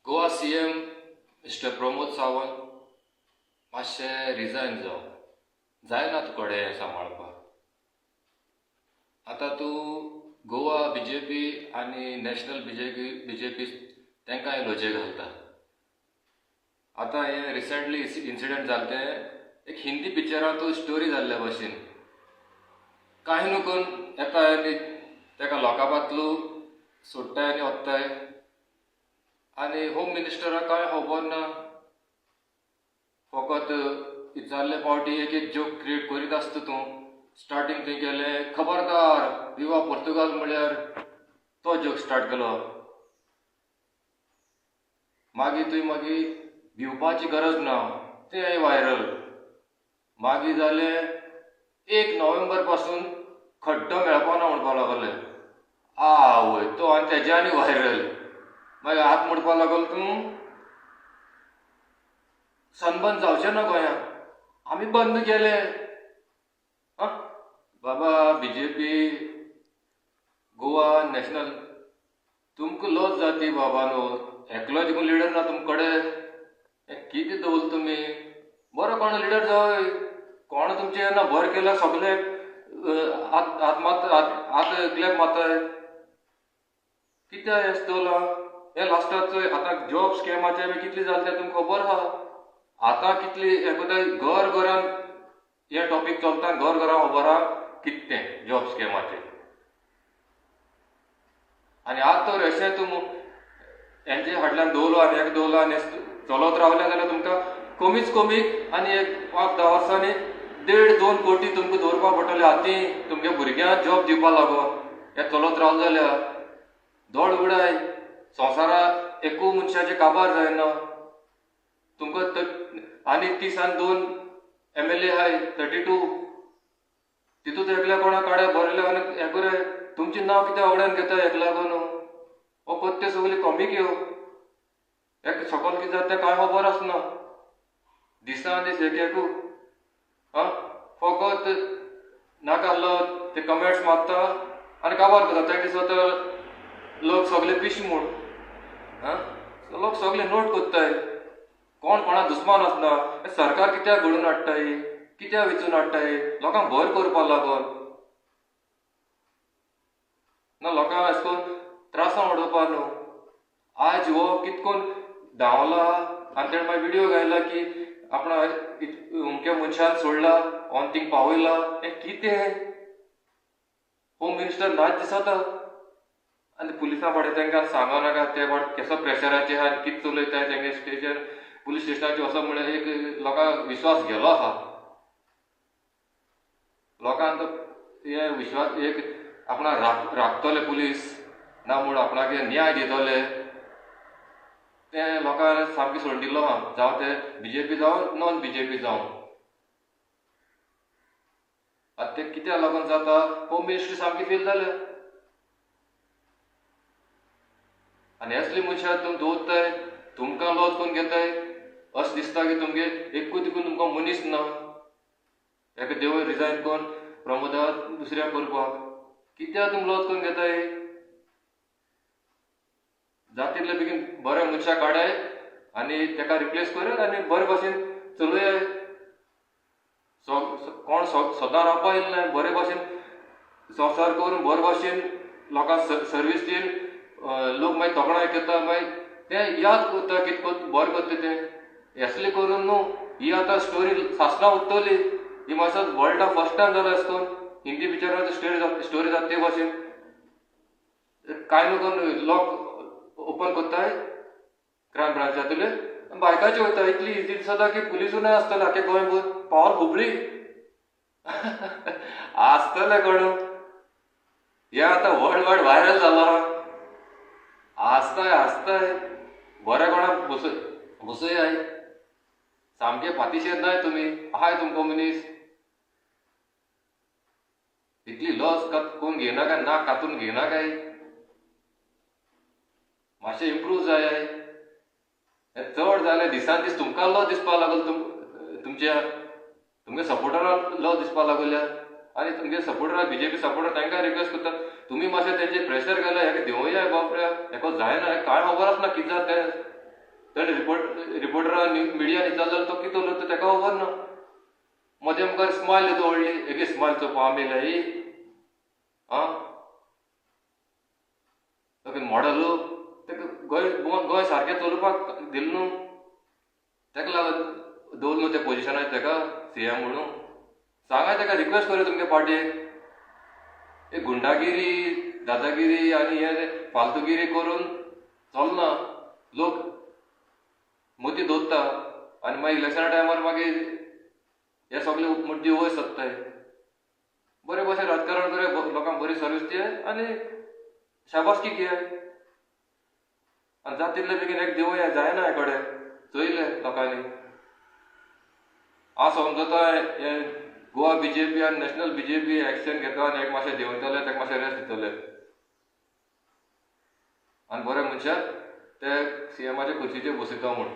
Goa CM mister Pramod Sawant, मातशें resign जाव. जायना तुकडे हें सांबाळपाक. आतां तूं गोवा बीजेपी आनी नॅशनल बीजेपी तांकां लॉजे घालता. आतां हें रिसंटली इन्सिडंट जालें तें एक हिंदी पिक्चरांतू स्टोरी जाल्ले भशेन. कांय न्हू करून येता आनी ताका लॉकअपांतलो सोडटाय आनी वत्ताय आनी होम मिनिस्टराक कांय खबर ना. फकत विचारले पावटी एक एक जोक क्रिएट करीत आसता तूं. स्टार्टींग तुवें केलें खबरदार विवा पुर्तुगाल म्हळ्यार तो जोक स्टार्ट केलो. मागीर तुवें मागीर भिवपाची गरज ना तें व्हायरल. मागीर जालें 1 नोव्हेंबर पासून खड्डो मेळपा ना म्हणपाक लागले. आवय तो आनी तेजे आनी व्हायरल. मागीर हात म्हणपाक लागलो तूं सनबर्न जावचें ना गोंयांत, आमी बंद केले. आं बाबा बीजेपी गोवा नॅशनल तुमकां लॉस जाती बाबा न्हू. एकलो देखून लिडर ना तुमकडे. कितें दवरता तुमी? बरो कोण लिडर जाय कोण तुमचें ना बरें केल्यार सगळे हात हात मात हात क्लॅप मारताय. कित्याक हें दवरलां हें लास्टाक चोय. आतां जॉब स्कॅमाचें बी कितलें जालें तें तुमकां खबर आहा. आतां कितली हें करताय घर घरान हें टॉपीक चलता, घर घरान खबर आहा कितें तें जॉब स्कॅमाचें. आनी आतां तर अशें तूं हेंचे फाटल्यान दवरलो आनी हेका दवरलो आनी चलत रावलें जाल्यार तुमकां कमीच कमी आनी एक 5-10 वर्सांनी 1.5-2 कोटी तुमकां दवरपाक पडटले हाती तुमगे भुरग्यांक जॉब दिवपाक लागून. हें चलत रावलें जाल्यार दोळ उडाय. संवसाराक एकू मनशाचें काबार जायना. तुमकां आनी 30 आनी 2 MLA आहाय, 32. तितूंत एकल्या कोणा काड्या बरयले आनी हें करूं तुमचें नांव कित्याक वगडान घेता हेका लागून. हो कोत्ते सगळी कॉमीक ह्यो. एक सकल कितें जाता तें कांय खबर आसना. दिसान दीस एक एकू आं फकत नाका आहलो ते कमेंट्स मारता आनी काबार करता. ताका दिसता लोक सगळे पिश म्हूण. आं लोक सगळे नोट कोत्ताय. कोण कोणा दुस्मान आसना. हें सरकार कित्याक घडोवन हाडटाय, कित्याक विचून हाडटाय? लोकांक बरें करपाक लागून ना लोकांक अशें करून त्रासां उडोवपा न्हू. आज हो कित करून धांवला आनी तेणें मागीर विडियो घायला की आपणा अमक्या मनशान सोडला ऑन थिंग पावयला. हें कितें? होम मिनिस्टर नाच दिसता. आनी पुलिसां फाटीं तांकां सांगो नाका ते फाट केसो प्रेशराचेर आहा आनी कितें चलयताय तेंगे स्टेशन पुलीस स्टेशनाचेर वचप म्हळ्यार एक लोकांक विश्वास गेलो आहा. लोकांक हे विश्वास एक आपणाक राखतले पुलीस ना म्हूण आपणाक न्याय दितले तें लोकांक सामकें सोडून दिल्लो आहा. जावं ते बीजेपी जावं नॉन बीजेपी जावं. आतां तें कित्याक लागून जाता? होम मिनिस्ट्री सामकी फेल जाल्या. आनी असली मनशां तुमी दवरताय तुमकां लॉस करून घेताय. अशें दिसता की तुमगे एकूय देखून तुमकां मनीस ना. एका देव रिजायन करून प्रमोदा दुसऱ्याक करपाक कित्याक तुमी लॉस करून घेताय? जाता तितले बेगीन बऱ्या मनशाक काडाय आनी ताका रिप्लेस कराय आनी बरे भाशेन चलयाय. कोण सदां रावपा येयले ना. बरे भाशेन संवसार करून बरे भाशेन लोकांक सर्वीस दिवन लोक मागीर तोखणाय करता. मागीर तें याद करता कितें बरें करता तें. असलें करून न्हू ही आतां स्टोरी सासणां उरतली. ही म्हाका वर्ल्डा फर्स्ट टायम जाला अशें करून हिंदी पिक्चरान स्टोरी जाता ते भाशेन. कांय न्हू करून लॉक ओपन करताय क्रायम ब्रांचांतले बायकाचे वयता. इतली इजी दिसता की पुलिसूय आसतले आख्खे गोंयभर पावल हुबळी आसतले कोण. हें आतां वर्ल्ड वायड व्हायरल जाला. आसताय आसताय बरें कोणाक बसयाय. सामकें फातिशेर नाय तुमी आहाय तुमकां मनीस. इतली लॉस कोण घेयना काय ना कातून घेयना काय? मातशें इम्प्रूव जाय. हें चड जालें दिसान दीस तुमकां लॉस दिसपाक लागलो. तुमच्या तुमगे सपोर्टराक लॉस दिसपाक लागल्या. आनी तुमगे सपोर्टराक बीजेपी सपोर्टर तांकां रिक्वेस्ट करता तुमी मातशें तेंचेर प्रेशर घाला. हेका देंवया बापड्या, हेका जायना, हेका कांय खबर आसना कितें जाता तें. ताणें रिपोर्टरान मिडियान विचारलें जाल्यार तो कितें उलयता ताका खबर ना. म्हजे मुखार स्मायल येता व्हडली, एक स्मायल चोवपा आमी ही आं ताका मॉडल ताका गोंय गोंय सारकें चलोवपाक दिलें न्हू, ताका लागून दवरलें न्हू त्या पोजिशनार ताका सीएम म्हणून. सांगाय ताका, रिक्वेस्ट करूं तुमगे पार्टयेक, एक गुंडागिरी दादागिरी आनी हे फालतुगिरी करून चलना, लोक मती दवरता आनी मागीर इलेक्शना टायमार मागीर हे सगळे मुद्दे वयर सरताय. बरे भशेन राजकारण करे, लोकांक बरी सर्वीस दिय आनी शाबासकी घेय. आनी जाता तितले बेगीन एक दिवया जायना हे कडेन चोयलें लोकांनी. हांव समजता हे गोवा बीजेपी आनी नॅशनल बीजेपी एक्शन घेता आनी एक मातशें देंवयतले, ताका मातशें रेस्ट दितले आनी बरे मनशाक ते सीएमाचे खुर्चीचेर बसयता म्हूण.